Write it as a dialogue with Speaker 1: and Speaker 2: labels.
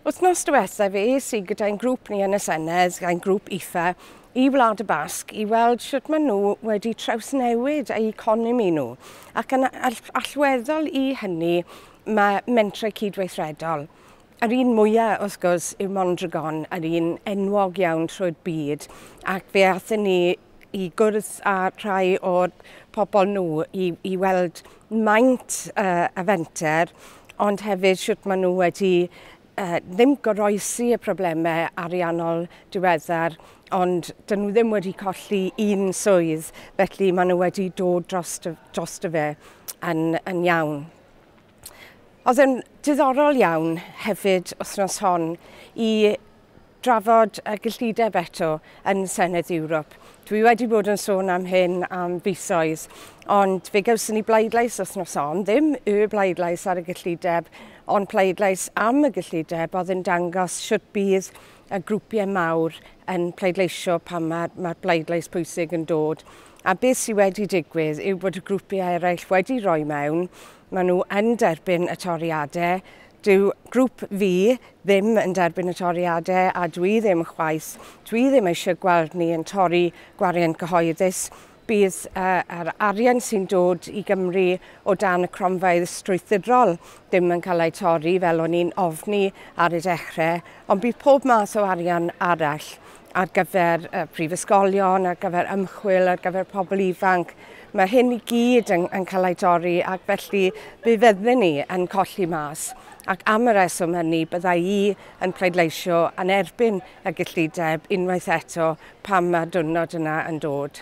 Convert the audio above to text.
Speaker 1: Wythnos diwethaf fe es i gyda'n grŵp ni yn y Senedd, ein grŵp IFA, i Wlad y Basg i weld sut maen nhw wedi trawsnewid eu economi nhw. Ac yn allweddol i hynny mae mentrau cydweithredol. Yr un mwyaf, wrth gwrs, yw Mondragon, yr un enwog iawn trwy'r byd, ac fe aethon ni i gwrdd â rhai o'r pobl nhw i weld maint y fenter, ond hefyd sut maen nhw wedi ddim goroesi y problemau ariannol diweddar, ond dyn nhw ddim wedi colli un swydd, felly maen nhw wedi dod drosto fe yn iawn. Oedd yn diddorol iawn hefyd wythnos hon i drafod y gyllideb eto yn Senedd Ewrop. Dwi wedi bod yn sôn am hyn am fisoedd, ond fe gawson ni bleidlais wythnos hon, ddim y bleidlais ar y gyllideb, ond pleidlais am y gyllideb oedd yn dangos sut bydd y grwpiau mawr yn pleidleisio pan mae'r bleidlais pwysig yn dod. A beth sydd wedi digwydd yw bod y grwpiau eraill wedi rhoi mewn, maen nhw yn derbyn y toriadau. Dyw grŵp fi ddim yn derbyn y toriadau a dwi ddim chwaith. Dwi ddim eisiau gweld ni yn torri gwariant cyhoeddus. Bydd yr arian sy'n dod i Gymru o dan y cronfeydd strwythurol ddim yn cael ei torri fel o'n i'n ofni ar y dechrau, ond bydd pob math o arian arall ar gyfer prifysgolion, ar gyfer ymchwil, ar gyfer pobl ifanc. Mae hyn i gyd yn cael ei torri ac felly fe fyddwn ni yn colli mas. Ac am y reswm hynny byddai i yn pleidleisio yn erbyn y gyllideb unwaith eto pan mae'r diwrnod yna yn dod.